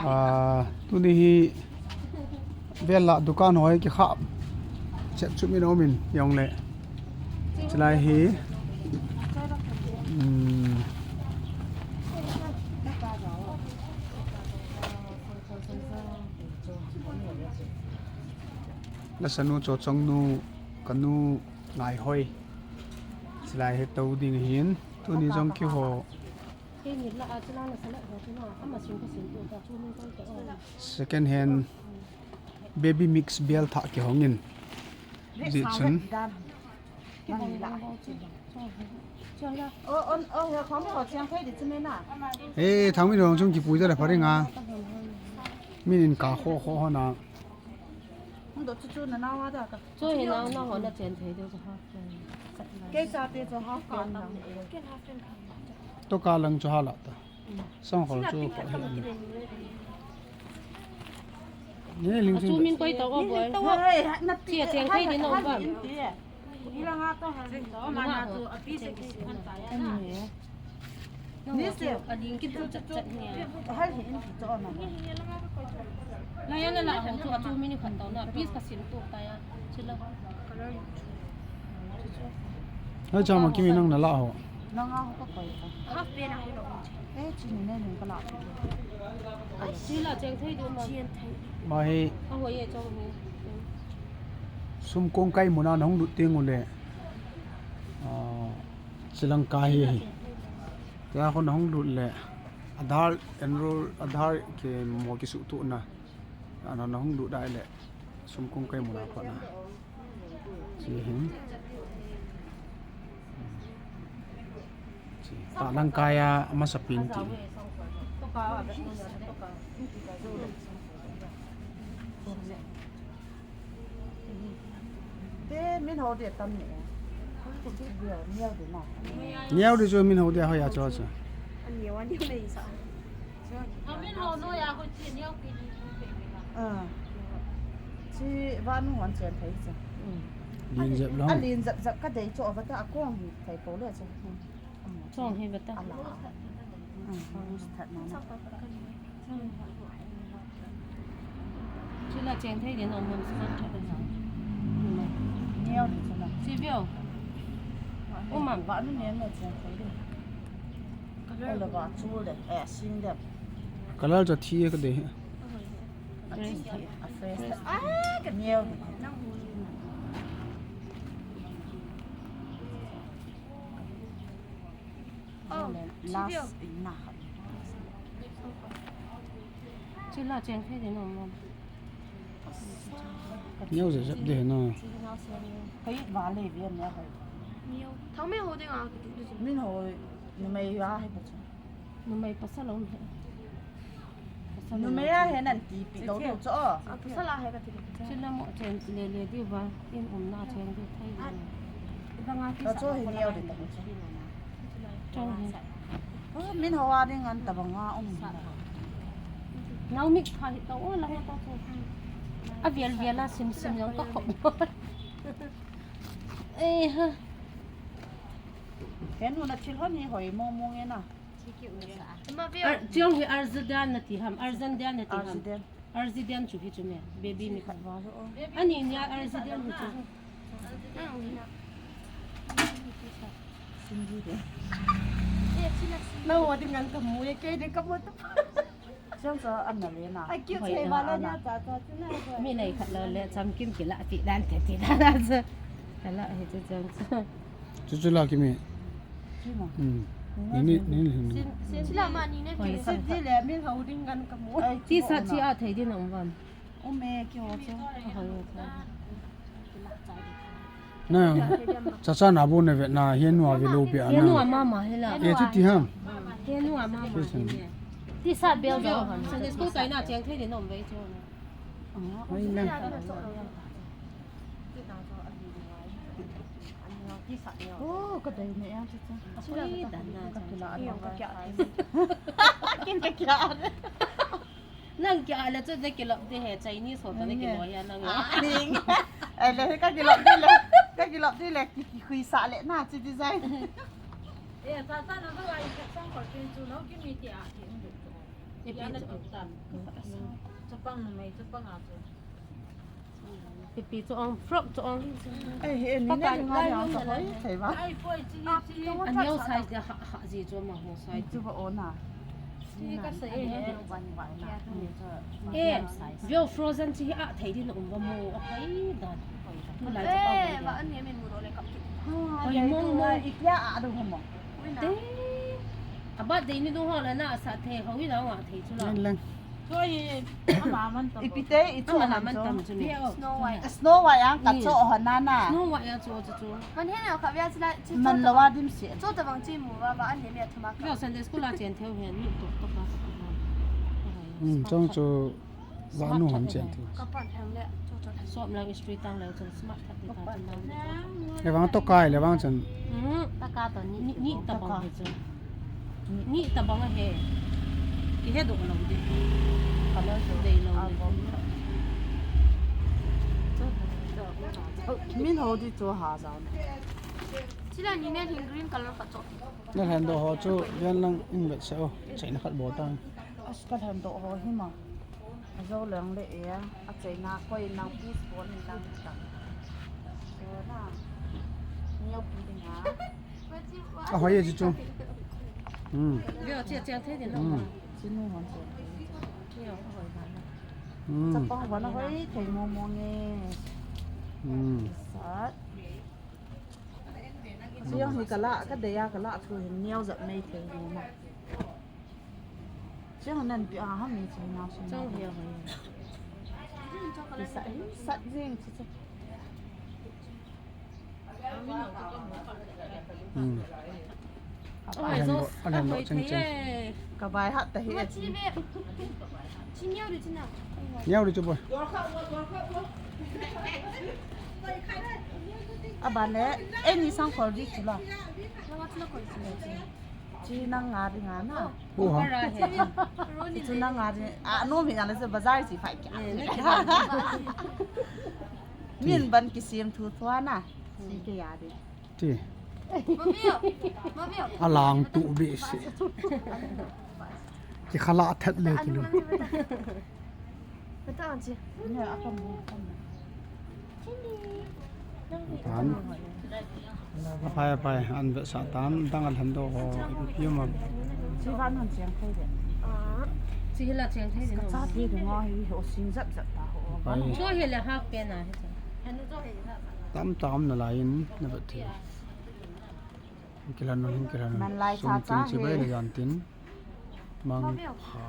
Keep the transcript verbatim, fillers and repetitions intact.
Ah, tuni hi vel a dukan hoi kikhah chet chu min um in jong le. Chulai hi, um, lasanu, Chochongnu, kanu, Ngaihoi. Chulai hi tou ding ahin, tuni jong keiho. Second hand baby mix bel thah kihong in. Hijeh chun. Eh, Thangminlhong chung kipui ta le pha ding a. Min in ka kho kho hon a. Chu hi nang, nang hon a chen thei deu chu ha. Kei chate chu ha kan lang. To ka lang chu ha la ta. Song khol chu kho hi. Ni ling chu. Chu min koi to o boy. Chi a cheng thei din o ba. Ni la nga to ha to ma na chu a pi se ki si kan ta ya. Ni se a ling ki tu chat chat ni. Hal hi in ki to na. Na ya na la ho chu a chu min khat to na. Please ka sim tu ta ya. Chila. Hai chama kimi nang na la ho. Nang a ho ka koi ta. Half pen a hi lo. Eh, chini ne nung ka la. Ai, chila cheng thei du ma. Cheng thei. Ma hi. A ho ye chong hi. Sumkong kai muna nahung lut teng u le. Ah, Chilangka hi hi. Tia ho nahung lut le. Aadhaar enroll, Aadhaar ke mo kisuh tu na. Ana nahung lut dai le. Sumkong kai muna pa na. Chi hin. Chi. Pa lang kaya masa pin ti. Te min ho de tam ni. Niau de na. Niau de chu min ho de ho ya chu chu. Ani wa ni le sa. A min ho no ya ho chi niau pi ni. Ah. Chi va nu hon chen thei cha. Lin jep lo. A lin jep jep ka dei chu va ta a kong hi thei ko le cha. Chong hi va ta. Ah, rose that na na. Chila cheng thei din o mun sa that na. Niau de chila. Chi veo. Umam. Va nu niau cheng thei de. Ola ba chu de, eh, sing de. Color cha thi ka de. A thi, a fresh. Ah, ka niau. Oh, last in na. Chila cheng thei din o mun. Niau jep jep de na. Hei, va le vi an ya hei. Niau. Thangmei ho ding a kiti du. Min ho, numei a hei pa chu. Numei pasal um he. Pasal um. Numei a he nan ti pi lo du chu. A pasal a he ka ti. Chila mo chen le le di va. In um na chen di thei di. Ka chu hi niau de ta chu. Chong hi. Oh, min ho a ding an tabang a um. Nau mik pha hi ta o la ta chu. A vial vial a sim sim jong ka khop. Eh ha. Ken nu na thil hon hi hoi mo mo nge na. Ar, chiong hi Arzidan na ti ham, Arzandan na ti ham. Arzidan. Arzidan chu hi chu me, baby mi khat. Ani nia Arzidan hi chu. Sindi de. Na wa ding an ka mu ye, kei ding ka mu ta. Chiang sa an na le na. A kiu che ba la nia ta ta chu na. Mi nei khat lo le, cham kim ki la ti dan te ti dan chu. Ka la hi chu chang chu. Chu chu la ki mi. Chu ma. Hmm. Ni, ni, ni, ni. Sin, sin, sila ma ni ne. Hoi. Sin di le, min ho ding kan ka mu. Ai, ti sa ti a thei din um vam. Um e, ki ho chu. Hoi, hoi. Na, cha cha na bu ne ve na, hi nu a ve lo pi a na. Hi nu a mama hi la. E chu ti ham. Hi nu a mama hi ne. Ti sa bel do ham. Sunday school tai na cheng thei din um ve chu. Hoi na. Oh, ka dai ne ya cha cha. Ka kila, ka kila. Kin ka kila. Nang kia le chu de kilop de he Chinese ho ta le kilo ya nang. Ah, ding. Ai le ka kilop de le. Ka kilop de le ki, ki khui sa le na chi design. Eh, ta ta na ba ai ka sang ko kin chu no ki mi ti a ki. Ipi chu. Chapang numei, chapang a chu. Ipi chu ong, frock chu ong. Ei, he, ni ne, ni nga ni ong sa hoi thei ba? A neo size de ha, ha ji chu ama ho size. Chu ba ona. Ni ka sa e. Eh, view frozen chi a thei din um ba mo, a hoi dan. Tulai chu pa hoi dan. Hoi mong mong. Itia a do mo. Te. A birthday ni dung ho la na sa thei, hoi la wa thei chu la. Len len. Ipi te, i chu ama man tam chu ni. Snow White. Snow White ang ka cho ho na na. Snow White ya chu chu chu. Man he na kha via chu la, chu man lo wa dim si. Chu ta bang chi mu va va an ne me thuma ka. Yo Sunday school a chen theo hen, ni to to ka. Hmm, chong chu. Vanu han chen thei. Ka pan thang le, chu chu. Sop lang history tang le chun smart khat ni ta chun. Le vang to kai le vang chun. Hmm. Ta ka to ni. Ni, ni ta bang he chun. Ni ta bang he. Ki he do lo di. Ka lo chu. Dei lo di. Min ho di chu ha jao. Chila ni ne hin green color ka cho. Na han do ho chu yan lang in vet sa o. Chai na khat bo tang. As ka han do ho hi ma. A zo lang le e, a chaina koi nang push bol in lang ta. So na, neo pi ding a. A hoi e chu chu. Hmm. Yo, chia chiang thei din lo. Hmm. Chi nu hon so. Yo, a hoi ba na. Hmm. Chapang ba na hoi thei mo mo nge. Hmm. Sat. Chi yong ni ka la, ka dei a ka la chu hin neo jat mai thei mo na. Chang nan pi a ham ni chang na chang. Chang hi a ham. Ki sa hi sat jing chi cha. Hmm. Oi, anan zo, do, anan do anan chang chang. Ka bai hat ta hi. Chi ve. Chi neo ri chi na. Neo ri chu boy. A ban le, eh, ni sang khol ri chu la. Chi nang nga ri nga na. Hu ha. Chi nang nga ri. A, no mi na le se bazar chi fai kya. Min ban ki sim thu thua na. Si ke ya ri. Ti. A lang tu bi si. Ki khala that le ki lu. Tan. A phai, a phai, an ve sa tan, dang a lhen do ho, ipi ma. Chi van han chiang thei de. Chi hi la chiang thei de. Ka cha thei de nga hi ho sing zat zat ta ho. Phai. Chu hi la half pen a hi chu. Tam tam na lai in na vet thei. Kilan nun, kilan nun. Man lai cha cha hi. Sum tin chi bai le yan tin. Mang pha.